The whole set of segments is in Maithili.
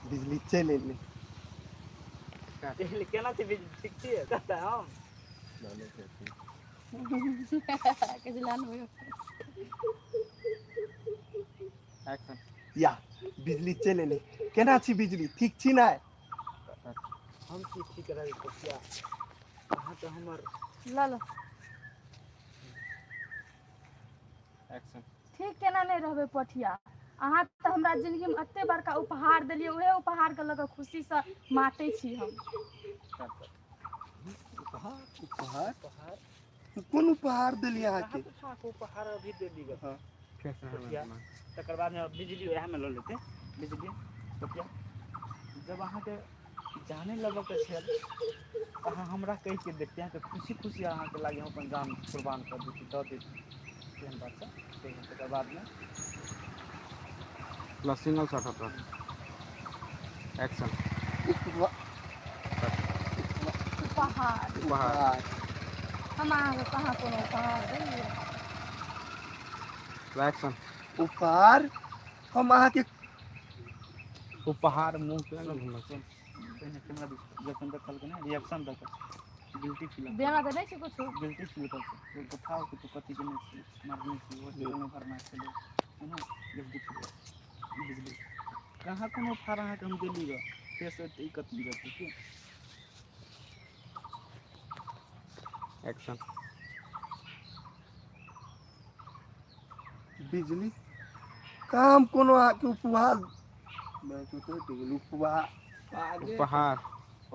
बिजली चलि एलै। केना छै बिजली, ठीक छियै कहता हम। एक्शन। या बिजली चलि एलै, केना छी बिजली, ठीक छी ने? हम की ठीक रहै पोठिया, अहाँ तऽ हमर ल ल। एक्शन। ठीक केना नहि रहबै पोठिया, अहाँ तऽ हमरा जिन्दगीमे एते बड़का उपहार देलियै, उएह उपहारके लऽ कऽ खुशीसँ मातै छी हम। उपहार? उपहार? कोन उपहार देलियै अहाँके? कहाँ कुछो अहाँके उपहार अभी देली ग। हँ। फेर से हमरा पोठिया दिमाग। तकर बादमे बिजली उएहमे लऽ लेतै। बिजली पोठिया, जब अहाँके जाने लेबऽके छल, अहाँ हमरा कहिके देखतियै, अहाँके खुशी खुशी अहाँके लागै हम अपन जान कुर्बान कऽ दैती, दऽ दैती, एहन बात छै। तकर बादमे ल सिंगल शॉट होता। एक्शन। उपहार। उपहार। उपहार। उपहार। हम अहाँके कहाँ कोनो उपहार देलियै? ल एक्शन। उपहार हम अहाँके उपहार मुँह के सुन घुमै सुन, छै। पहिने कैमरा दिस जखन देखलकै ने, रिएक्शन दऽ कऽ गिल्टी फील, देना तऽ नहि छै कुछो। गिल्टी फील कर छै, बताओ कि तू कथी केने छी, मारने छी, ओ कोनो भरना छलै है ने, गिल्टी फील। बिजली, कहाँ कोनो उपहार अहाँके हम देली गऽ? फेरसँ ई कथी जतै की? एक्शन। बिजली, कहाँ हम कोनो अहाँके उपहार उपहार?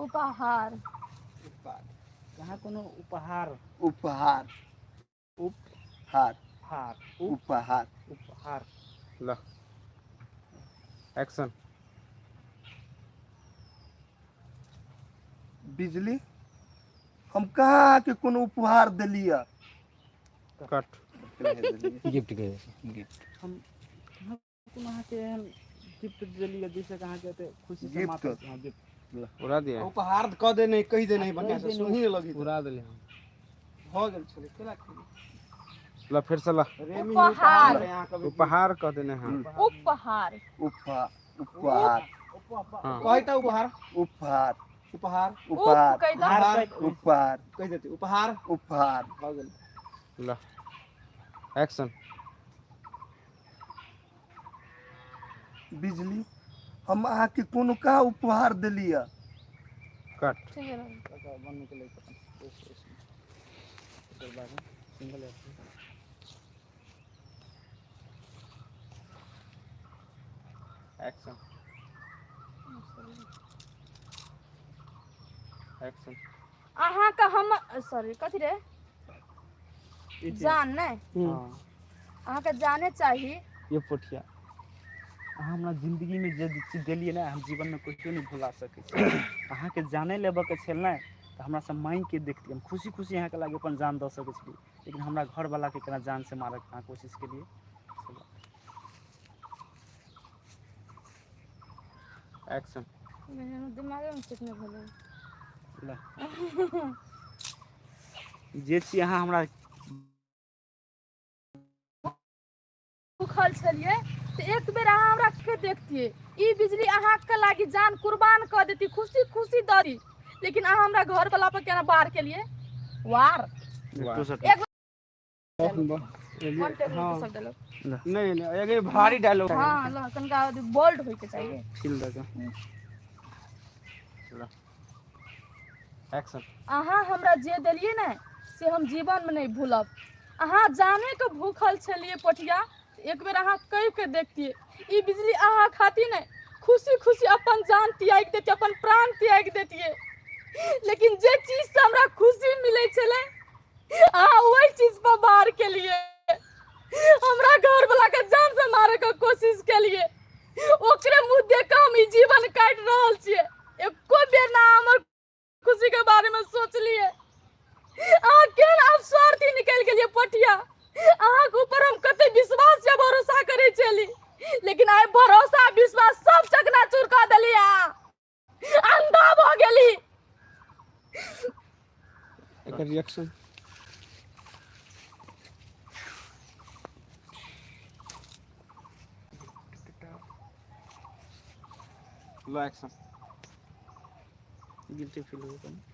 उपहार। उपहार। कहाँ कोनो उपहार? उपहार। उपहार। हार। उप उपहार। उपहार। ल एक्शन। बिजली, हम कहाँ अहाँके कोनो उपहार देलियै? कट। गिफ्ट के गिफ्ट। हम कहाँ कोनो अहाँके एहन गिफ्ट देलियै जाहिसँ कि अहाँके एते खुशीसँ गिफ्ट? मातल? हँ, गिफ्ट। उड़ा दिए। उपहार कऽ दे, नहि कहि दे, आ नहि कहि बढ़िआँ से दे सुनही ने लगी तऽ उड़ा देली हम। भऽ गेल छलै, केना खेली? ल फेर से ल। रेमी उपहार। उपहार यहाँ कभी गिफ्ट। उपहार कह देने हैं। उपहार। उपहार। उपहार। उपहार। हाँ। कहै तऽ उपहार। उपहार। उपहार। उप उपहार। कहि दऽ। हार उपहार। कहि उपहार। कहि देतै उपहार। उपहार। भऽ गेल। ल एक्शन। बिजली, हम अहाँके कोनो कहाँ उपहार देलियै? कट। ठीक है। बनने के अपन ओकर बाद सिंगल एक्शन। एक्शन। अहाँके हम, सॉरी, कथी रे? जान नहि। हँ। अहाँके जाने चाही। ये पोठिया, अहाँ हमरा जिन्दगीमे जे चीज देलियै ने, हम जीवनमे कहियो नहि भुला सकै छी। अहाँके जाने लेबऽके छल ने तऽ हमरासँ माङ्गिके देखतियै, हम खुशी खुशी अहाँके लागि अपन जान दऽ सकै छलियै, लेकिन हमरा घरवलाके केना जानसँ मारयके अहाँ कोशिश केलियै से बात। एक्शन। दिमागेमे सेट नहि भेलै। ल जे छी अहाँ हमरा भूखल छलियै तऽ एक बेर अहाँ हमरा के देखतियै, ई बिजली अहाँके लागी जान कुर्बान कऽ देती, खुशी खुशी दऽ दी, लेकिन अहाँ हमरा घर वाला पर केना वार केलियै? वार। वाह। एक वन टेक। हाँ। सब डायलॉग। नहीं नहीं, अगर भारी डायलॉग। हाँ, ल कनिका बोल्ड होइके चाहिए। फील दऽ कऽ। ल एक्शन। अहाँ हमरा जे देलियै ने से हम जीवनमे नहि भूलब। अहाँ जानेके भूखल छलियै पोठिया, एक बेर अहाँ कहि के देखतियै, ई बिजली अहाँ खातिर ने खुशी खुशी अपन जान त्यागि देतियै, अपन प्राण त्यागि देतियै, लेकिन जे चीजसँ हमरा खुशी मिलै छलै अहाँ ओहि चीज पर वार केलियै, हमरा घरवला के जान से मारे के कोशिश केलियै। ओकरे मुँह देख कऽ हम ई जीवन काटि रहल छियै। एको बेर ना हमर खुशी के बारे में सोचलिए। अहाँ केहन अवसार्थी निकलि गेलियै पोठिया। अहाँके ऊपर हम कते विश्वास या भरोसा करै छली, लेकिन आइ भरोसा विश्वास सब चकनाचूर कऽ देलियै। अहाँ अंधा भऽ गेली। एकर रिएक्शन। ल ल एक्शन। गिल्टी फील होइए कनी।